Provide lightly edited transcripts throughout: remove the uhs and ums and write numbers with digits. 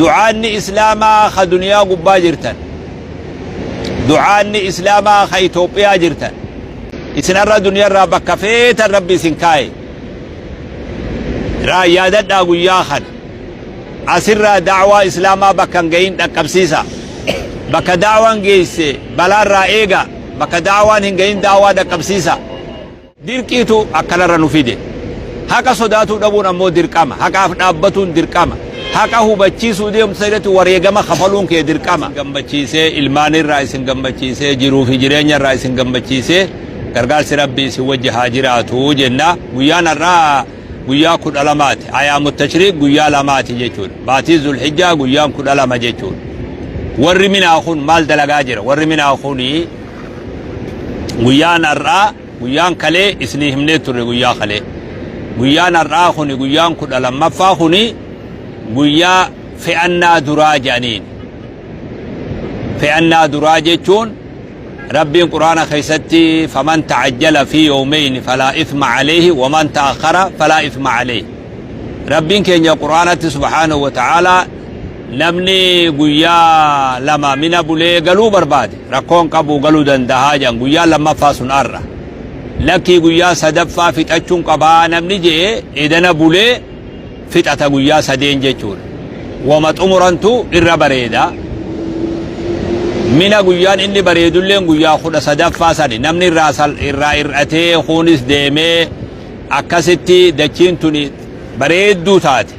Du'aanni Islaamaa ka duniyaa gubbaa jirtan, du'aanni Islaamaa ka Itoophiyaa jirtan, isin har'a duniyarraa bakka feetan Rabbi isin kaaye. Raa yaadadhaa guyyaa kana. Asirraa da'waa Islaamaa bakka hin gahin dhaqqabsiisa. Bakka da'waan geesse balaarraa eega. Bakka da'waan hin gahin da'waa dhaqqabsiisa. Dirqiitu akkanarra nu fide. Haqa sodaatuu dhabuun ammoo dirqama. Haqaaf dhaabbatuun dirqama. Haqa hubachiisuu deemtu irratti wareegama kafaluun kee dirqama. Gammachiisee ilmaanirraa isin gammachiisee jiruu fi jireenyarraa isin gammachiisee gargaarsi Rabbii isin wajji haa jiraatu jenna. Guyyaan har'aa guyyaa 12ti. Ayaamu tashriiq guyyaa lamaati jechuudha. Baatii Zulhijjaa guyyaan 12 jechuudha. Warri minaa kun maal dalagaa jira? Warri minaa kun guyyaan har'aa, guyyaan kalee isinii himnee turre, guyyaa kalee. Guyyaan har'aa kuni, guyyaan 12ffaa kuni, guyyaa fe'annaa duraa jedhaniin. Fe'annaa duraa jechuun Rabbiin Quraana keessatti faman ta'ajjala fi yawmayni falaa ithma alayhi waman ta'akhkhara falaa ithma alayhi. Rabbiin keenya Quraanatti subhaanahu wa ta'aalaa namni guyyaa 2 mina bulee galuu barbaade rakkoon qabu galuu dandahaa jedhan. Guyyaan lammaffaa sun har'a. Lakkii, guyyaa sadaffaa fixachuun qabaa namni je'e edana bulee fixata guyyaa sadeen jechuudha. Wama xumurantu irra bareeda. Mina guyyaan inni bareedulleen guyyaa 13ffaa sani namni irraa irraa hir'atee kuunis deemee akkasitti dachiin tuni bareedduu taate.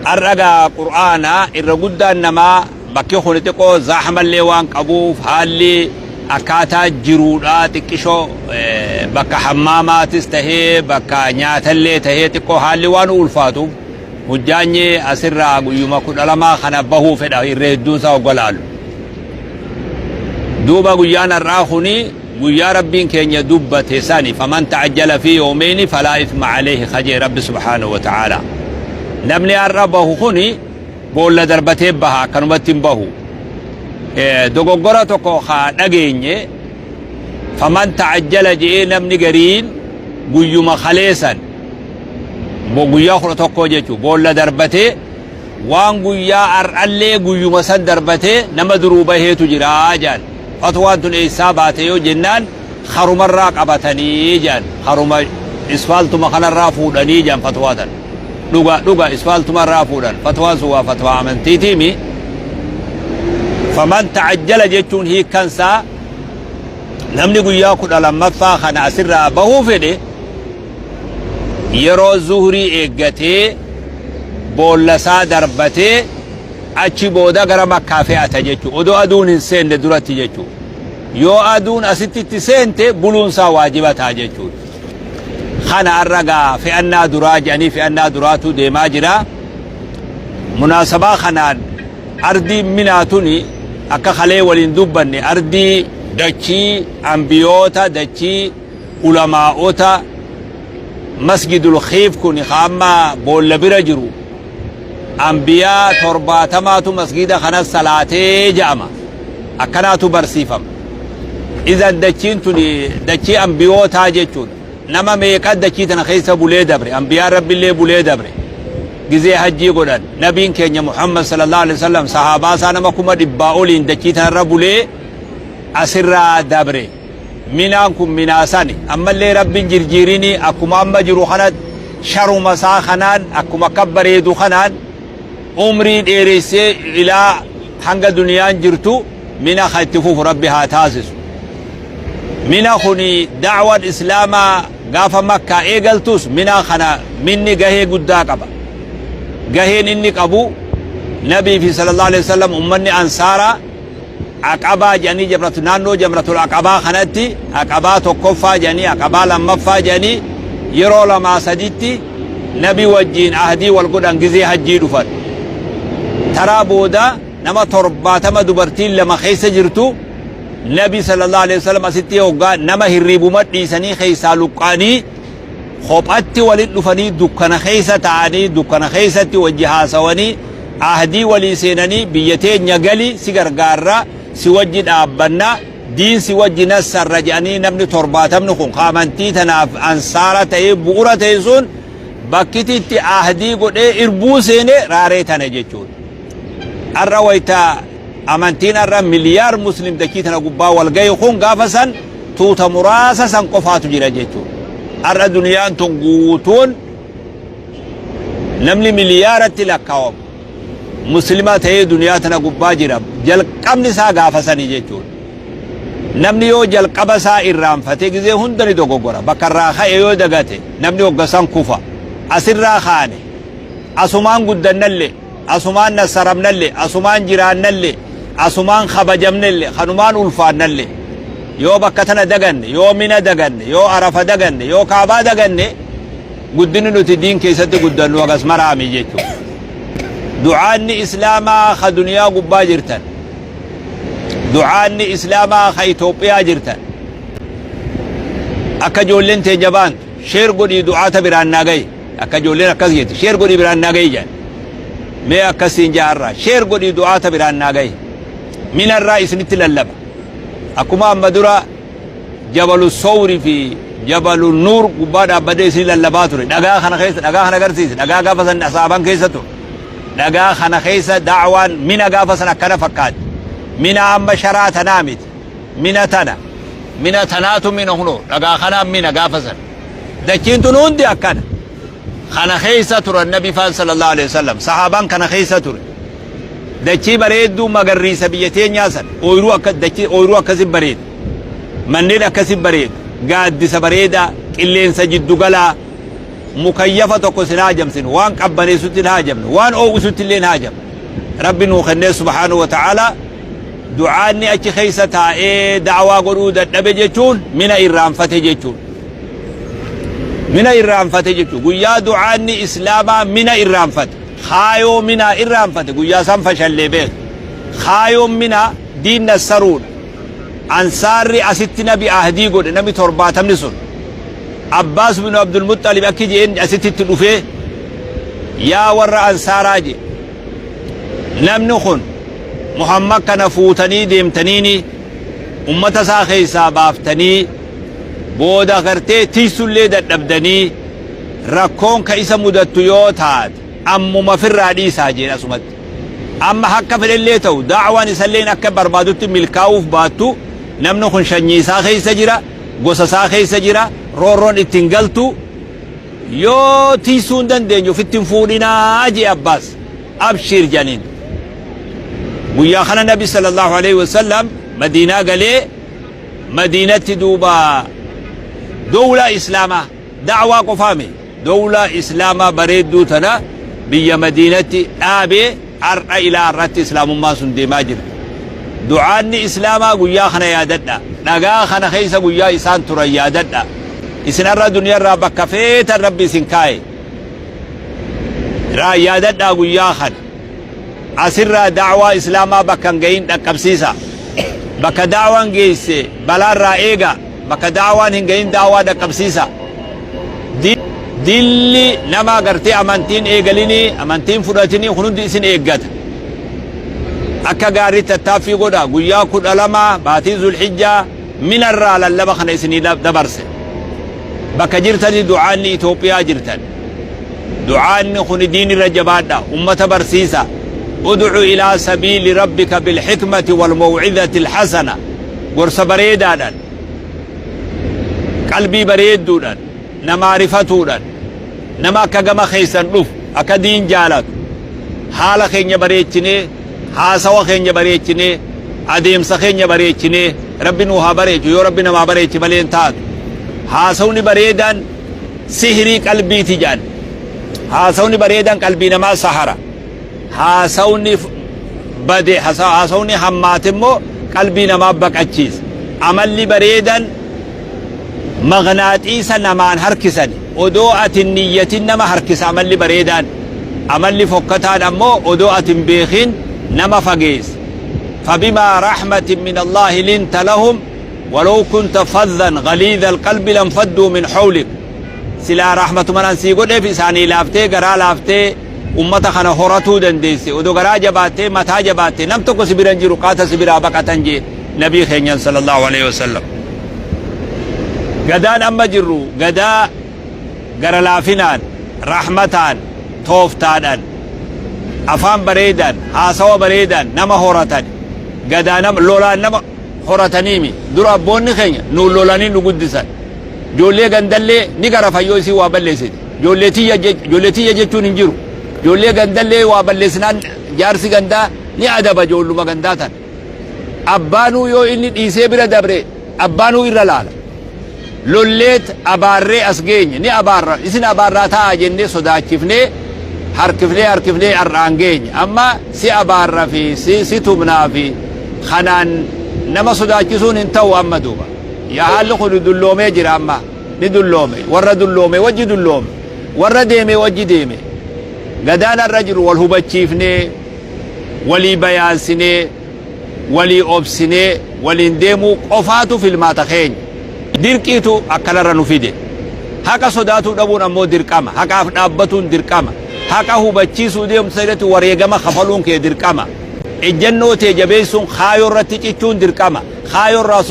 Har'a gaa Qur'aana irra guddaan namaa bakki kuni xiqqoo zaahamallee waan qabuuf, haalli akkaataa jiruudha xiqqishoo bakka hammaamaatis tahee bakka nyaatallee tahee xiqqoo haalli waan ulfaatuuf hujjaanyi asirraa guyyuma 12 kana bahuu fedha irra hedduun isaa hogga laalu. Duuba guyyaan har'aa kuni guyyaa Rabbiin keenya dubbate sani, faman ta'ajjala fi yawmayni falaa ithma alayhi kajee Rabbi subhaanahu wa ta'ala. Namni har'a bahu kuni boolla darbatee baha, akkanumatti hin bahu. Dogoggora tokko haa dhageenye, faman ta'ajjala je'ee namni gariin guyyuma kaleessan guyyaa 11 jechuu boolla darbatee waan guyyaa har'allee guyyuma san darbatee nama duruu baheetu jira jedhan. Fatwaan tun eessaa baate yoo jennaan, karumarraa qabatanii jedhan, karuma isfaaltuma kanarraa fuudhanii jedhan fatwaa tan. Dhuga dhuga isfaaltumarraa fuudhan. Fatwaan sun waa fatwaa amantiitiimi. Faman ta'ajjala jechuun hiikkansaa namni guyyaa 12ffaa kana asirraa bahuu fedhe yeroo zuhrii eeggatee boollasaa darbatee achi booda gara Makkaa fe'ata jechuudha. Odoo aduun hin seenne duratti jechuudha. Yoo aduun asitti itti seente buluun isaa waajiba ta'a jechuudha. Kana har'a gaa fe'annaa duraa jedhanii fe'annaa duraatu deemaa jira. Munaasabaa kanaan ardiin Minaa tuni akka kalee waliin dubbanne ardii dachii ambiyoota, dachii ulamaa'ota. Masjidul Khiif kun ka amma boolla bira jiru ambiyaa 70tu masgida kana salaatee ja'ama. Akkanaatu barsiifama. Idan dachiin tuni dachii ambiyootaa jechuudha. Nama meeqa dachii tana keessa bulee dabre? Ambiyaan Rabbillee bulee dabre. Gizee hajjii godhan nabiin keenya Muhammad sallallahu alaihi wasallam sahaabaa isaa nama 100,000 oliin dachii tanarra bulee asirraa dabre. Minaan kun minaa sani. Ammallee Rabbiin jirjiirinii akkuma amma jiru kana sharuma isaa kanaan akkuma akka bareedu kanaan umrii dheeressee ilaa hanga duniyaan jirtu mina ka itti fufu Rabbi haa taasisu. Mina kuni da'waan Islaamaa gaafa Makkaa eegaltus minaa kana minni gahee guddaa qaba. Gaheen inni qabu Nabii fi sallallahu alaihi wasallam ummanni Ansaaraa Aqabaa jedhanii jamratu naannoo jamratul Aqabaa kanatti Aqabaa tokkoffaa jedhanii Aqabaa lammaffaa jedhanii yeroo lamaa saditti Nabi wajjiin ahdii wal godhan gizee hajjii dhufan. Taraa booda nama 70 dubartiin lama keessa jirtu Nabi sallallahu alaihi wasallam asitti hoggaa nama hirriibuma dhiisanii keessaa luqqaanii kophatti walitti dhufanii dukkana keessa ta'anii dukkana keessatti wajji haasawanii ahdii walii seenanii biyya teenya gali, si gargaarra, si wajji dhaabbanna, diin si wajji nassarra jedhanii namni 70ni kun ka amantii tanaaf ansaara ta'ee bu'ura ta'e sun bakkiti itti ahdii godhee irbuu seene raaree tana jechuudha. Arra wayta amantiin arra miliyaar muslim dachii tana gubbaa wal gahe kun gaafa san tuuta muraasa san qofaatu jira jechuudha. Arra duniyaan tun guutuun namni miliyaaratti lakkaawamu muslima ta'ee duniyaa tana gubbaa jira. Jalqabni isaa gaafa sanii jechuudha. Namni yoo jalqaba isaa irraanfate gizee hunda ni dogoggora. Bakka irraa ka'e yoo dagate namni hoggasan kufa. Asirraa kaane asumaan guddannalle, asumaan nassaramnalle, asumaan jiraannalle, asumaan kabajamnelle, kanumaan ulfaannalle, yoo bakka tana daganne, yoo Mina daganne, yoo Arafa daganne, yoo Kaabaa daganne, guddinni nuti diin keessatti guddannu hagas maraami jechuudha. Du'aanni Islaamaa ka duniyaa gubbaa jirtan, du'aanni Islaamaa ka Itoophiyaa jirtan, akka ijoolleen teenya baantu share godhii du'aata biraan naa gahi. Akka ijoolleen akkas jetti, share godhii biraan naa gahi jedhan. Mee akkasiin jaarraa share godhii du'aata biraan naa gahi. Minarraa isinitti lallaba. Akkuma amma dura Jabalu Sowri fi Jabalu Nuur gubbaa dhaabbadee isin lallabaa ture. Dhagaa kana keessa, dhagaa kana agarsiise. Dhagaa gaafa san asaaban keessa ture. Dhagaa kana keessa da'waan Mina gaafa san akkana fakkaatti. Mina amma sharaa tanaa miti. Mina tana. Mina tanaatu mina hunoo. Dhagaa kanaan mina gaafa san. Dachiin tun hundi akkana. Kana keessa turan Nabi faan sallallahu alaihi wasallam. Sahaabaan kana keessa ture. Dachii bareedduu magarriisa biyya teenyaa san ooyiruu akka dachii ooyiruu akkasi bareedu, manneen akkasi bareedu, gaaddisa bareedaa, qilleensa jiddu galaa, mukayyafa tokko sin haajamsinu, waan qabbaneessutti hin haajamnu, waan oowwisutti illee hin haajamnu. Rabbi nuu kennee subhaanahu wa ta'ala. Du'aanni achi keessa taa'ee da'waa godhuu dadhabe jechuun Mina irraanfate jechuun. Mina irraanfate jechuun guyyaa du'aanni Islaamaa Mina irraanfate, kaayoo Minaa irraanfate, guyyaa san fashallee beeka. Kaayoon Minaa diin nassaruudha. Ansaarri asitti Nabi ahdii godhe, namni 70n sun. Abbaas bin Abdul Muxxalib akki jeen asitti itti dhufee, yaa warra Ansaaraa jee, namni kun Muhammad kana fuutanii deemtaniini ummata isaa keessaa baaftanii booda gartee tiysullee dadhabdanii rakkoon ka isa mudattu yoo taate ammuma firraa dhiisaa jeen asumatti. Amma hakka fedhellee ta'u da'waan isalleen akka barbaadutti milkaa'uuf baattu, namni kun shanyii isaa keessa jira, gosa isaa keessa jira, roorroon ittiin galtu, yoo tiysuu hin dandeenye ofitti hin fuudhinaa jee Abbaas. Abshiir jedhaniin. Guyyaa kana Nabi sallallahu alaihi wasallam Madiinaa galee Madiinatti duuba dowlaa Islaamaa da'waa qofaame dowlaa Islaamaa bareedduu tana biyya Madiinatti dhaabee har'a ilaa har'atti Islaamummaan sun deemaa jira. Du'aanni Islaamaa guyyaa kana yaadadha. Dhagaa kana keessa guyyaa isaan turan yaadadha. Isin har'a duniyaarraa bakka feetan Rabbi isin kaaye. Raa yaadadhaa guyyaa kana. Asirraa da'waa Islaamaa bakka hin gahin dhaqqabsiisa. Bakka da'waan geesse balaarraa eega. Bakka da'waan hin gahin da'waa dhaqqabsiisa. Dilli nama gartee amantiin eegalinii, amantiin fudhatinii kun hundi isin eeggata. Akka gaarii tattaaffii godha. Guyyaa 12 baatii Zulhijjaa Minarraa lallaba kana isinii dabarse. Bakka jirtani du'aanni Itoophiyaa jirtan. Du'aanni kuni diin irra jabaadha. Ummata barsiisa. Ud'u ilaa sabiili rabbika bilhikmati wal maw'izati alhasana. Gorsa bareedaadhaan, qalbii bareedduudhaan, namaa rifatuudhaan, nama akka gama keessan dhufu, akka diin jaalatu, haala keenya bareechinee, haasawa keenya bareechinee, adeemsa keenya bareechinee, Rabbi nuu haa bareechu, yoo Rabbi namaa bareeche malee hin taatu. Haasawni bareedaan sihrii qalbiiti jedhan. Haasawni bareedaan qalbii namaa sahara. Haasawni bade, haasawni hammaate immoo qalbii namaa baqachiisa. Amalli bareedaan maqnaaxiisa namaan harkisani. Odoo ati hin niyyatin nama harkisa amalli bareedaan. Amalli fokkataan ammoo odoo ati hin beekin nama fageessa. Fabimaa rahmatin min Allaahi linta lahum walaw kunta fadhan ghaliidha alqalbi lanfadduu min hawlik. Silaa rahmatuman an sii godheef isaanii laaftee garaa laaftee ummata kana horatuu dandeesse. Odoo garaa jabaattee mataa jabaattee nam tokko si bira hin jiru, qaata si biraa baqatan jee Nabii keenyan sallallahu alaihi wasallam. Gadaan amma jirru gadaa gara laafinaan, rahmataan, tooftaadhaan. Afaan bareedaan, haasawa bareedaan nama horatan. Gadaa nama lolaan nama horataniimi. Dura abboonni keenya nuun lolanii nu guddisan. Ijoollee gandallee ni garafan yoo isiin waa balleessite. Ijoollee tiyya ijoollee tiyya jechuun hin jiru. Ijoollee gandallee waa balleessinaan jaarsi gandaa ni adaba ijoolluma gandaa tana. Abbaanuu yoo inni dhiisee bira dabre abbaanuu irra laala. Lolleet abaarree as geenye. Ni abaarra isin abaarraa taa'aa jennee sodaachifnee harkifnee harkifnee har'aan geenye. Amma si abaarra fi si si tumnaa fi kanaan nama sodaachisuun hin ta'u amma duuba. Yaa haalli kun dulloomee jira amma. Ni dulloome. Warra dulloome wajji dulloome. Warra deeme wajji deeme. Gadaan har'a jiru wal hubachiifnee walii bayaansinee walii obsinee waliin deemuu qofaatu filmaata keenya. Dirqiitu akkanarra nu fide. Haqa sodaatuu dhabuun ammoo dirqama. Haqaaf dhaabbatuun dirqama. Haqa hubachiisuu deemtu irratti wareegama kafaluun kee dirqama. Ejjennoo tee jabeessuun kaayoo irratti cichuun dirqama. Kaayoo irraa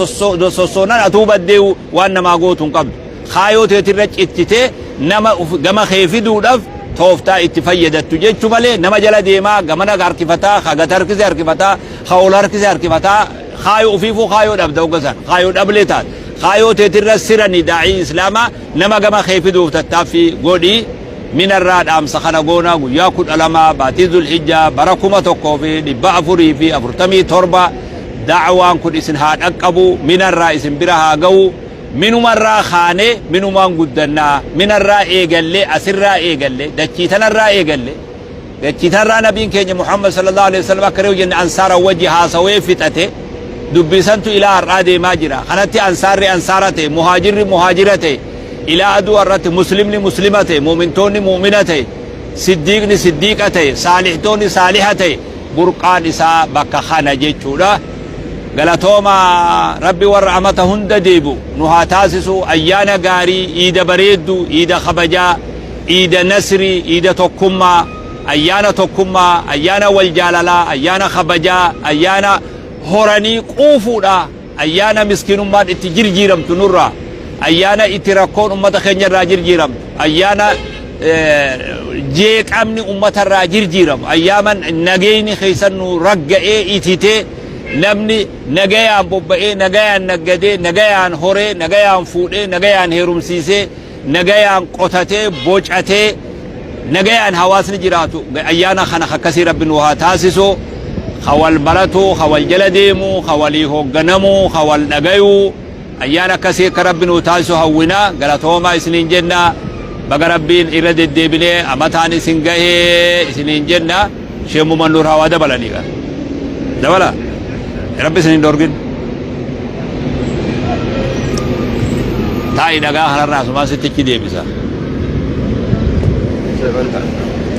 sossoonan atuu baddeewu waan namaa gootu hin qabdu. Kaayoo teetirra cichitee nama gama kee fiduudhaaf tooftaa itti fayyadattu jechu malee nama jala deemaa gamana harkifataa, ka gad harkise harkifataa, ka ol harkise harkifataa, kaayoo ufiifuu kaayoo dhabda hogga san kaayoo dhablee taata. Kaayoo teetirra sirani daa'ii islaamaa nama gama kee fiduuf tattaaffii godhi. Minarraa dhaamsa kana goona guyyaa 12 baatii Zulhijjaa bara 1447 da'waan kun isin haa dhaqqabu, minarraa isin bira haa ga'u. Minumarraa kaanee minumaan guddannaa. Minarraa eegallee asirraa eegalle dachii tanarraa eegalle dachii tanarraa nabiin keenya Muhammad sallallahu alaihi wasallam akka reefu jenne ansaara wajji haasawee fixate dubbisantu ilaa har'aa deemaa jira. Kanatti ansaarri ansaara ta'e, muhaajirri muhaajira ta'e, ilaa aduu har'atti muslimni muslima ta'e, mu'mintoonni mu'mina ta'e, siddiiqni siddiiqa ta'e, saalihtoonni saaliha ta'e, burqaan isaa bakka kana jechuudha. Galatoomaa. Rabbi warra amata hunda deebi'u nu haa taasisu. Ayyaana gaarii, iida bareedduu, iida kabajaa, iida nasrii, iida tokkummaa, ayyaana tokkummaa, ayyaana wal jaalalaa, ayyaana kabajaa, ayyaana horanii quufuudha, ayyaana miskiinummaan itti jirjiiramtu nurraa, ayyaana itti rakkoon ummata keenya irraa jirjiiramtu, ayyaana jeeqamni ummata irraa jirjiiramu, ayyaama nageenyi keessan nu ragga'ee ititee namni nagayaan bobba'ee, nagayaan naggadee, nagayaan horee, nagayaan fuudhee, nagayaan heerumsiisee, nagayaan qotatee, bocatee, nagayaan hawaasni jiraatu ayyaana kana akkasii Rabbi nu haa taasisu. Ka wal baratu, ka wal jala deemu, ka walii hoogganamu, ka wal dhagayu, ayyaana akkasii akka Rabbi nu taasisu hawwina. Galatoomaa isiniin jenna. Baga Rabbiin irra deddeebinee amataan isin gahee isiniin jenna. Sheemuma Nuur hawaa dabalanii qara. Dabala. Rabbi isin hin dhorgin. Taa'i dhagaa kanarraa asumaan sitti achi deebisa.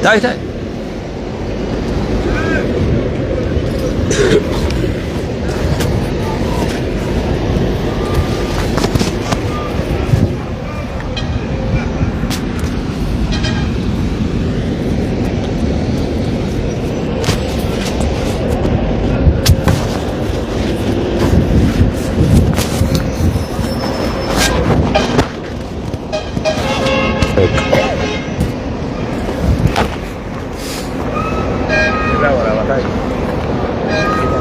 Taa'i taa'i.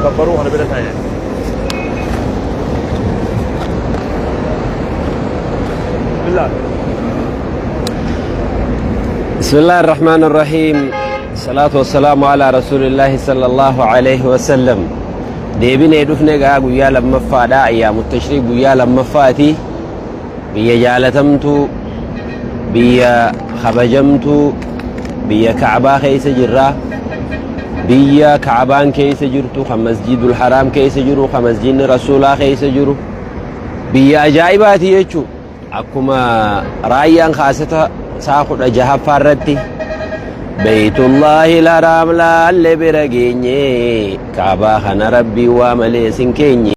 Kabbaruu kana bira taa'e. Bismillah. بسم الله الرحمن الرحيم الصلاة والسلام على رسول الله صلى الله عليه وسلم deebinee dhufne gaa guyyaa lammaffaadha ayyaamu tashriiq guyyaa lammaffaati biyya jaalatamtuu biyya kabajamtuu biyya ka'abaa keessa jirra biyya ka'abaan keessa jirtu kan masjidul haraam keessa jiru kan masjidni rasuulaa keessa jiru biyya ajaa'ibaati jechuu Akkuma raayyaan kaaseta isaa 16ffaa irratti Beeytullaahil Haraam laalle bira geenye Kaabaa kana Rabbiin waa malee sin keenye.